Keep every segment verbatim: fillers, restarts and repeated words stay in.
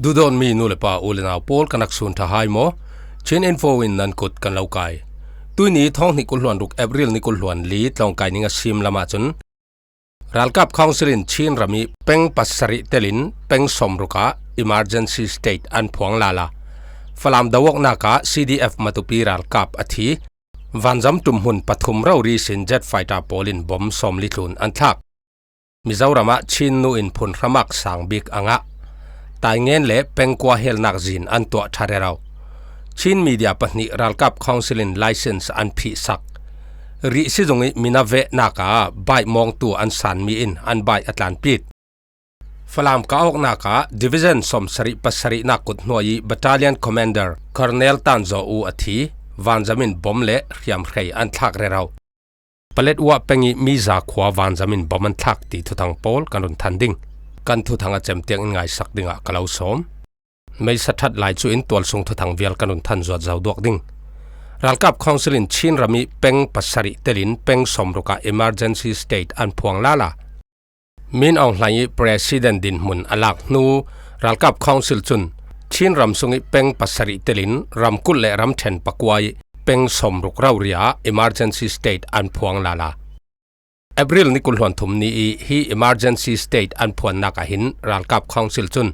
Duhdawtmi nu le pa, u le nau pawl, kan rak sun ṭha hai maw? Chin Info in nan kut kan lo kai. Tuini thawng hnih kul hluan ruk, April ni kul hluan li, tlawngkai ning a sim lamah cun ralkap council in Chin ram i peng pasarih telin peng sawmruk ah emergency state an phuang lala. Falam do awknak ah C D F Matupi ralkap a thi. Vanzam ṭum hmun pathum rori sin jet fighter pawl in bom sawmli tlun an thlak. Mizoram ah Chin nu in phun hramak sang bik a ngah. Taingen le pengkua helnak zin an tuah ṭha rero. Chin media pahnih ralkap council in license an phihsak. Rih sizung i mina vehnak ah bike mawngtu an sanmi in an bike a tlanpit. Falam ka awknak ah division sawmsarih pasarihnak kut hnuai i battalion commander Colonel Tan Zaw U a thi. Vanzam in bom le hriamhrei an thlak rero. Paletwa peng i mi za khua vanzam in bom an thlak ti thuthang pawl kan run than ding. Kan thuthang a cem tiang in ngaisak dingah ka lo sawm. Meisa ṭhat lai cu in tualsung thuthang vial kan run than zuat zo duak ding. Ralkap council in Chin ram i peng pasarih telin peng sawmruk ah emergency state an phuang lala. Min Aung Hlaing i president dinhmun a lak hnu, ralkap council cun Chin ram sung i peng pasarih telin ramkulh le ramṭhen pakua i peng sawmruk rori ah emergency state an phuang lala. April ni kul hluan thum ni i hi emergency state an phuannak ah hin ralkap council cun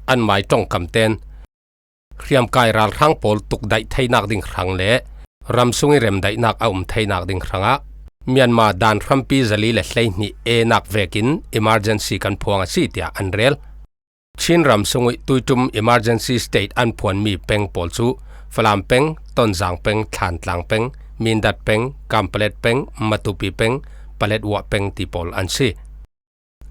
an mai ṭongkam ten hriamkai ralhrang pawl tukdaih theinak ding hrang le ramsung i remdaihnak a um theinak ding hrangah Myanmar dan hrampi zali le hleihnih enak vekin emergency kan phuang a si tiah an rel. Chin ramsung i tuiṭum emergency state an phuanmi peng pawl cu Falam peng, Tonzang peng, Thlantlang peng, Mindat peng, Kampalet peng, Matupi peng, Paletwa peng ti pawl an si.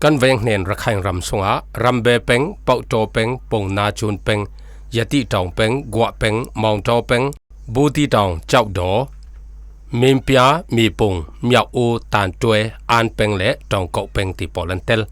Kan venghnen Rakhine ram sungah Rambe peng, Pauhtaw peng, Pongna Cun peng, Yatitawng peng, Guah peng, Mawngtaw peng, Butitawng, Cauhdaw, Mimpia, Mipung, Miauh U, Tantue, An peng le Tawngkoh peng ti pawl an tel.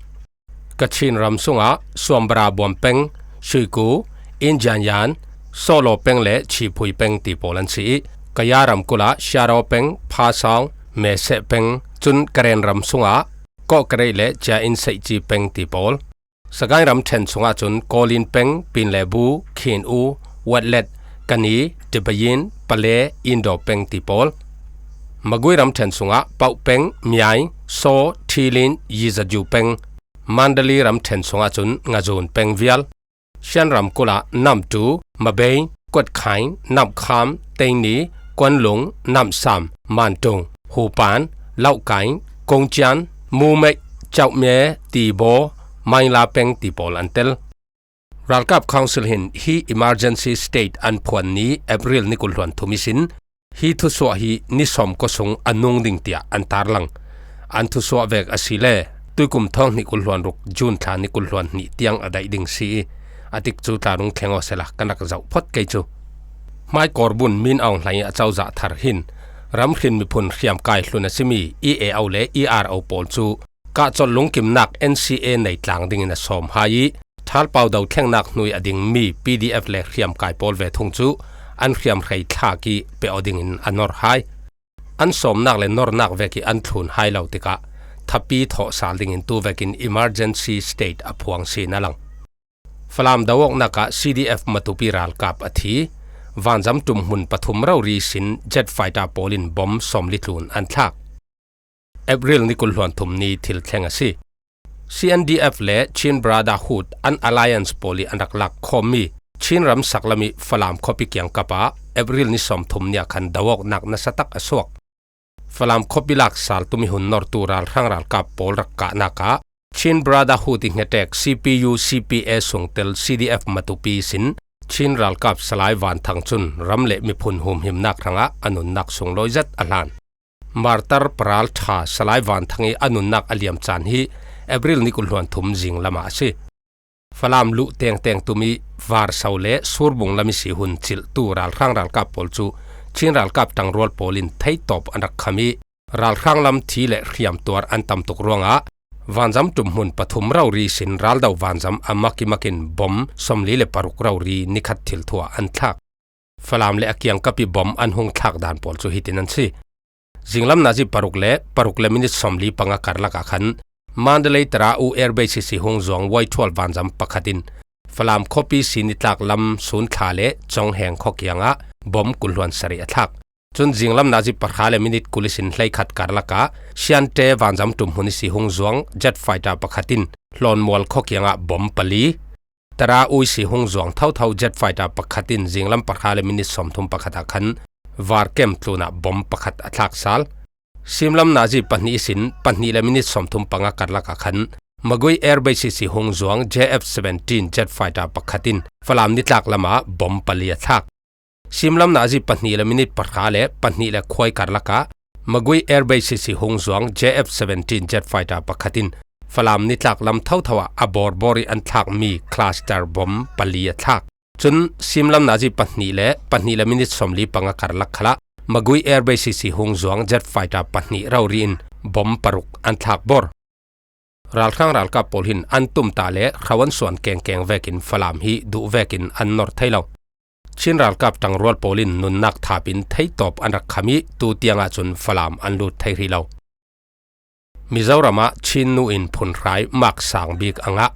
Kachin ram sungah Suambara Buam peng, Suiku, Injanyan, Sawlaw peng le Chiphui peng ti pawl an si i, Kaya ramkulh ah Siaraw peng, Phasawng, Meseh peng, cun Karen ram sungah Kawhkarei le Cia In Seihci peng ti pawl. Sagaing ramṭhen sungah cun Kawlin peng, Pinlebu, Khin U, Watlet, Kani, Tibayin, Pale, Indo peng ti pawl. Magui ramṭhen sungah Pauh peng, Miaing, Saw, Thilin, Yizaju peng. Mandali ramṭhen sungah cun Ngazun peng vial. Shan ramkulh ah Namtu, Mabei, Kuatkhain, Namkham, Teini, Kuanlung, Namsam, Mantung, Hupan, Lauhkain, Kongcian, Mumeih, Cauhmie, Tibaw, Maingla peng ti pawl an tel. Ralkap Council hin hi emergency state an phuan ni April ni kul hluan thum ihsin hi thusuah hi ni sawm kua sung a nung ding tiah an tarlang. An thusuah vek a si le tuikum thawng hnih kul hluan ruk June thla ni kul hluan hnih tiang a daih ding si i, a tikcu tla rung thleng aw sehla kan rak zoh phawt kei cu. Hmai Kawrbun Min Aung Hlaing i a cozah thar hin ramhrin miphun hriamkai hlun a simi E A O le E R O pawl cu kahcolh lungkimnak N C A nei tlang dingin a sawm hai i, ṭhalpau do thlengnak hnu i a dingmi P D F le hriamkai pawl ve thung cu an hriamhrei thlak i pe aw dingin a nor hai. An sawmnak le nornak vek i an thlun hai lo tikah thapi thawh sal dingin tu vekin emergency state a phuang si na lang. Falam do awknak ah C D F Matupi ralkap a thi. Vanzam ṭum hmun pathum rori sin jet fighter pawl in bom sawmli tlun an thlak. April ni kul hluan thum ni thil thleng a si. C N D F le Chin Brotherhood an alliance pawl i an rak lak khawmmi Chin ram saklam i Falam khuapi kiangkap ah April ni sawmthum ni ah khan do awknak nasa tak a suak. Falam khuapi lak sal tum i hun nortu ralhrang ralkap pawl rak kahnak ah Chin Brotherhood i hngetek C P U C P A sungtel C D F Matupi sin Chin ralkap Salai Vanthang cun ram le miphun humhimnak hrangah a nunnak sunglawi zet a hlan. Martar paralṭha Salai Vanthang i a nunnak a liam caan hi April ni kul hluan thum zing lamah a si. Falam luh tengteng tum i Varso le Surbung lam i si hun cilhtu ralhrang ralkap pawl cu Chin ralkap ṭangrual pawl in theitawp an rak kham i, ralhrang lam thi le hriamtuar an tam tuk ruangah vanzam ṭum hmun pathum rori sin raldo vanzam a mak i mak in bom sawmli le paruk rori nikhat thil thuah an thlak. Falam le a kiangkap i bom an hung thlak dan pawl cu hitin an si. Zinglam nazi paruk le paruk le minit sawmli panga karlak ah khan Mandalay Tara U Air Base i si hung zuang Y twelve vanzam pakhat in Falam khuapi sinitlak lam Sunthla le Chawngheng khuakiangah bom kul hluan sarih a thlak. Cun zinglam nazi pahra le minit kul ihsin hleikhat karlakah Siante vanzam ṭum hmun ihsi hung zuang jet fighter pakhat in Hlawnmual khuakiangah bom pali, Tara U ihsi hung zuang thotho jet fighter pakhat in zinglam pahra le minit sawmthum pakhat ah khan Varkem tlunah bom pakhat a thlak sal. Simlam nazi pahnih ihsin pahnih le minit sawmthum panga karlakah khan Magway Air Base ihsi hung zuang J F seventeen jet fighter pakhat in Falam nitlak lamah bom pali a thlak. Simlam nazi pahnih le minit pahra le pahnih le khuai karlakah Magway Air Base ihsi hung zuang J F seventeen jet fighter pakhat in Falam nitlak lam thotho ah a bawrbawr ih an thlakmi cluster bom pali a thlak. Cun simlam nazi pahnih le pahnih le minit sawmli panga karlak khalah Magway Air Base ihsi hung zuang jet fighter pahnih rori in bom paruk an thlak bawr. Ralhrang ralkap pawl hin an tumtah le hro an suan kengkeng vekin Falam hi duh vekin an nor thei lo. Chin ralkap ṭangrual pawl in nunnak thapin theitawp an rak kham ih tu tiangah cun Falam an lut thei rih lo. Mizoram ah Chin nu in phunhrai mak sang bik a ngah.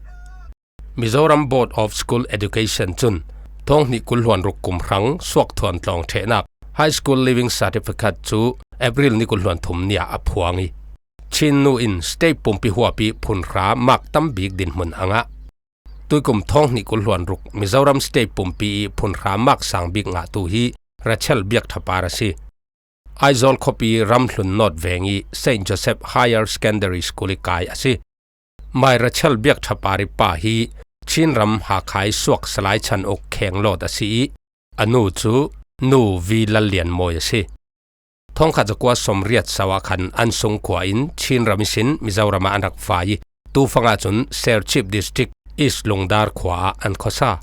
Mizoram Board of School Education cun thawng hnih kul hluan ruk kum hrang suakthuan tlawng ṭhehnak High School Leaving Certificate cu April ni kul hluan thum ni ah a phuang ih Chin nu in state pumpi huap ih phunhra mak tam bik dinhmun a ngah. Tuikum thawng hnih kul hluan ruk Mizoram state pumpi ih phunhra mak sang bik ngahtu hi Rachel Biakṭhapar a si. Aizawl khuapi Ramhlun North veng ih Saint Joseph Higher Secondary School ih kai a si. Mai Rachel Biakṭhapar ih pa hi Chin ram Hakha ih suak Salai Chan Uk khenglawt a si ih a nu cu Nu Vi Lallian Mawi a si. Thawngkhat zakua sawmriat so ah khan an sungkhua in Chin ram ihsin Mizoram ah an rak fai ih tufang ahcun Serchhip District East Lungdar khua ah an khuasa.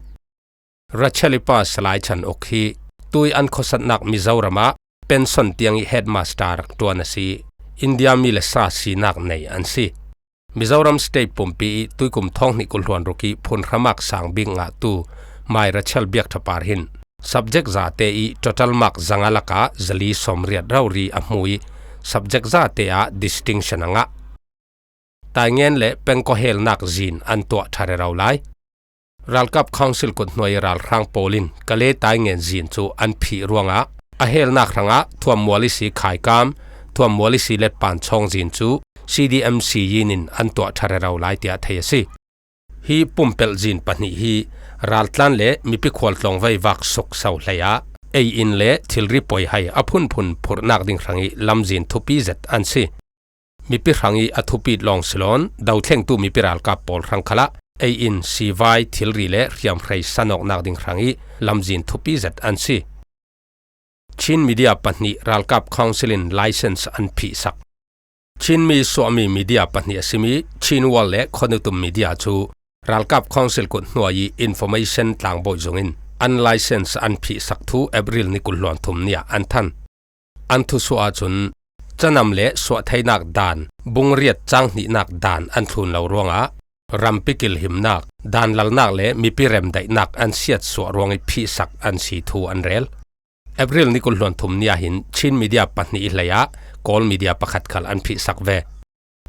Rachel ih pa Salai Chan Uk hi tu ih an khuasatnak Mizoram ah pension tiang ih headmaster rak ṭuan a si ih India mi le sa sinak nei an si. Mizoram state pumpi ih tuikum thawng hnih kul hluan ruk ih phunhra mak sang bik ngahtu Mai Rachel Biakṭhapar hin subject zate ih total mark zanga lakah zali sawmriat rori a hmu ih subject zate ah distinction a ngah. Taingen le pengkua helnak zin an tuah ṭha rero lai. Ralkap Council kut hnuai ih ralhrang pawl in Kale Taingen zin cu an phih ruangah a helnak hrangah Thuammual ihsi Khaikam, Thuammual ihsi Letpan Chawng zin cu C D M C yin in an tuah ṭha rero lai tiah thei a si. Hi pumpelh zin pahnih hi raltlan le mipi khualtlawng veivak sukso hlei ah ei-in le thilri poihai a phunphun phurhnak ding hrangih lamzin thupi zet an si. Mipi hrangih a thupit lawng si loin dothlengtu mipi ralkap pawl hrang khalah ei-in, sivai, thilri le hriamhrei san awknak ding hrangih lamzin thupi zet an si. Chin media pahnih ralkap council in license an phihsak. Chin mi suahmi media pahnih a simi Chin World le Khonutum Media cu ralkap council kut hnuai ih information tlangbawi zungin an license an phihsak thu April ni kul hluan thum ni ah an than. An thusuah ahcun canam le suahtheinak dan, bungriat canghnihnak dan an thlun lo ruangah rampi kilhimnak, danlalnak le mipi remdaihnak an siatsuah ruangih phihsak an si thu an rel. April ni kul hluan thum ni ah hin Chin media pahnih ih hlei ah Kawl media pakhat khal an phihsak ve.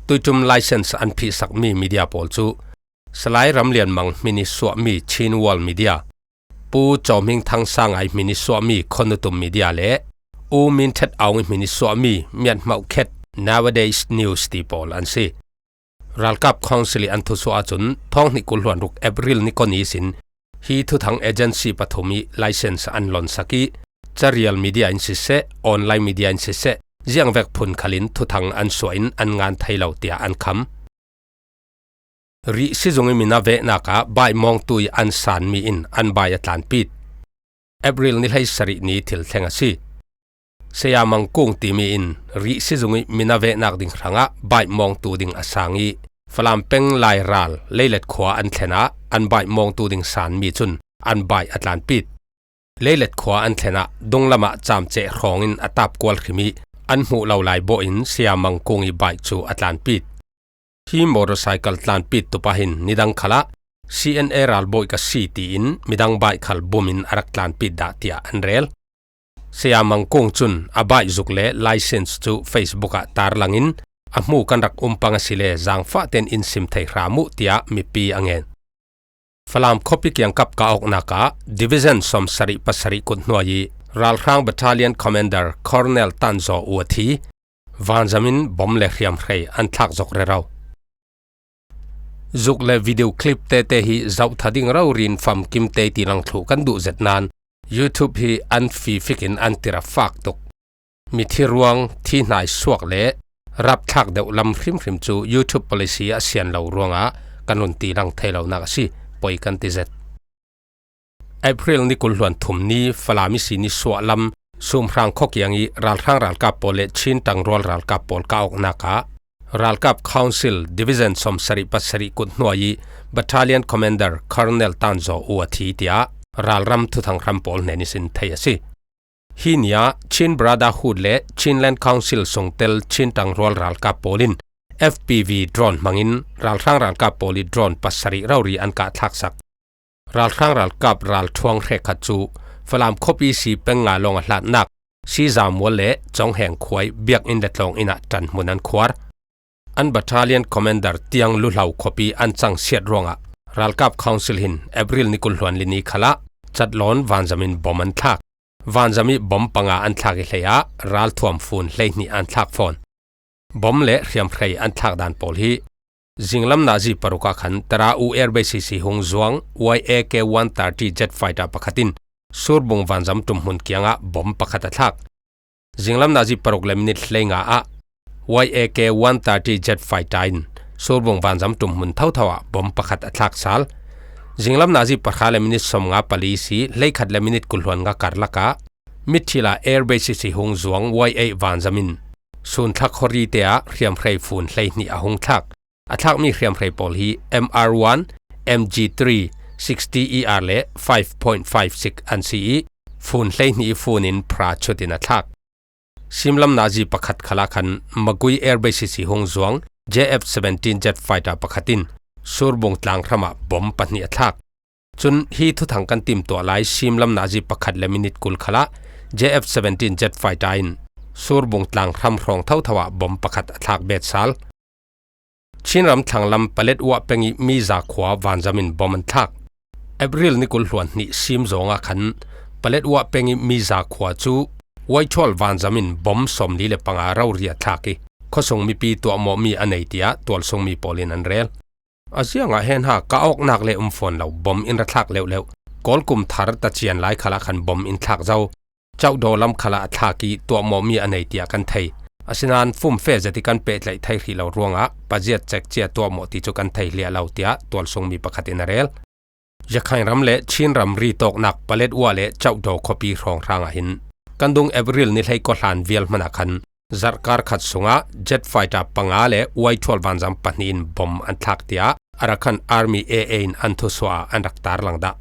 Tuiṭum license an phihsakmi media pawl cu Salai Ram Lian Mang hmin ih suahmi Chin World Media, Pu Cawm Hing Thang Sangai hmin ih suahmi Khonutum Media le U Min Thet Aung ih hmin ih suahmi Miat Hmauh Khet Nowadays News ti pawl an si. Ralkap council ih an thusuah ahcun thawng hnih kul hluan ruk April ni kua ni ihsin hi thuthang agency pathum ih license an lonsak ih carial media in siseh, online media in siseh, ziangvek phun khalin thuthang an suah in an ngan thei lo tiah an kham. Rih sizung ih mina vehnak ah baihmawngtu ih an sanmi in an bai a tlanpit. April ni hleisarih ni thil thleng a si. Saya Mang Kung timi in rih sizung ih mina vehnak ding hrangah baihmawngtu ding a sang ih Falam peng Lairal Leilet khua an thlen ah an baihmawngtu ding sanmi cun an bai a tlanpit. Leilet khua an thlen ah dunglam ah camceh hrawng in a tapkual hrim ih an hmuh lo lai bawh in Saya Mang Kung ih baih cu a tlanpit. Hi motorcycle tlanpit tupa hin nidang khalah C N A ralbawi ka si tiin midang baih khal bum in a rak tlanpit dah tiah an rel. Saya Mang Kung cun a baih zuk le license cu Facebook ah tarlang in a hmu kan rak um pang a si le zaangfah tein in sim thei hram uh tiah mipi a ngen. Falam khuapi kiangkap kah awknak ah Division sawmsarih pasarih kut hnuai ih ralhrang Battalion Commander Colonel Tan Zaw U a thi. Vanzam in bom le hriamhrei an thlak zok rero. Zuk le video clip tete hi zohthah ding rori in famkim te ti lang thluh kan duh zet nain YouTube hi an fifik in an tirah fak tuk. Mithi ruang, thi hnai suak le rapthlak deuh lam hrimhrim cu YouTube policy a sian lo ruangah kan run ti lang thei lonak a si. Poi kan ti zet. April ni kul hluan thum ni Falam ihsi nisuah lam Sumhrang khuakiang ih ralhrang ralkap pawl le Chin ṭangrual ralkap pawl kah awknak ah ralkap Council Division sawmsarih pasarih kut hnuai ih Battalion Commander Colonel Tan Zaw U a thi, tiah ralram thuthang hram pawl hnen ihsin theih a si. Hi ni ah Chin Brotherhood le Chinland Council sungtel Chin ṭangrual ralkap pawl in F P V drone hmangin ralhrang ralkap pawl ih drone pasarih rori an kah thlaksak. Ralhrang ralkap ralthuang hrekkhat cu Falam khuapi ihsi peng nga lawng a hlatnak Sizamual le Cawngheng khua ih biakinn le tlawng inn ah ṭanhmun an khuar. An Battalion Commander Tiang Luhlo khuapi an cangsiat ruangah ralkap Council hin April ni kul hluan li ni khalah Catlawn vanzam in bom an thlak. Vanzam ih bom panga an thlak ih hleiah ralthuam fun hleihnih an thlak fawn. Bom le hriamhrei an thlak dan pawl hi zinglam nazi paruk ah khan Tara U Air Base ihsi hung zuang Y A K one thirty jet fighter pakhat in Surbung vanzam ṭumhmun kiangah bom pakhat a thlak. Zinglam nazi paruk le minit hleinga ah Y A K one thirty jet fighter in Surbung vanzam ṭumhmun thotho ah bom pakhat a thlak sal. Zinglam nazi pahra le minit sawmnga pali ihsi hleikhat le minit kul hluan nga karlak ah Mithila Air Base ihsi hung zuang Y eight vanzam in sun thlak hori te ah hriamhrei fun hleihnih a hung thlak. A thlakmi hriamhrei pawl hi M R one, M G three, sixty E R le five point five six an si ih, fun hleihnih ih fun in phra chut in a thlak. Simlam nazi pakhat khalah khan Magui Air Base ihsi hung zuang J F seventeen jet fighter pakhat in Surbung tlanghram ah bom pahnih a thlak. Cun hi thuthang kan timtuah lai simlam nazi pakhat le minit kul khalah J F seventeen jet fighter in Surbung tlanghram hrawng thotho ah bom pakhat a thlak bet sal. Chinram thlanglam Paletwa peng ih Miza khua vanzam in bom an thlak. April ni kul hluan hnih sim zawng ah khan Paletwa peng ih Miza khua cu Waithual vanzam in bom sawmli le panga rori a thlak ih, khuasung mipi tuahmawhmi a nei tiah tualsungmi pawl in an rel. A ziangah hen ha, kah awknak le um fawn lo, bom in ra thlak leuhleuh. Kawlkum thar tacian lai khalah khan bom in thlak zo. Cauhdaw lam khalah a thlak ih tuahmawhmi a nei tiah kan thei. Asinain fumfe zet ih kan pehtlaih thei hrih lo ruangah paziat cekcia tuahmawh ti cu kan thei hliah lo, tiah tualsungmi pakhat in a rel. Yakhain ram le Chin ram ritawknak Paletwa le Cauhdaw khuapi hrawnghrang ah hin kan dung April ni hleikua hlan vial hmanah khan zarhkar khat sungah jet fighter panga le Waithual vanzam pahnih in bom an thlak, tiah Arakan Army A A in an thusuah ah an rak tarlang dah.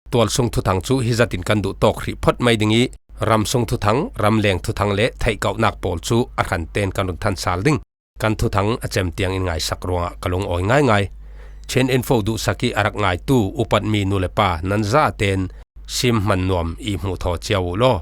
Tualsung thuthang cu hi zat in kan duh tawk hrih phawt mai ding ih, ramsung thuthang, ramleng thuthang le theihkauhnak pawl cu a hran tein kan run than sal ding. Kan thuthang a cem tiang in ngaisak ruangah ka lungawi ngaingai. Chin Info duhsak ih a rak ngaitu upatmi nu le pa nan zaten sim hman nuam ih hmuh thaw cio uh law.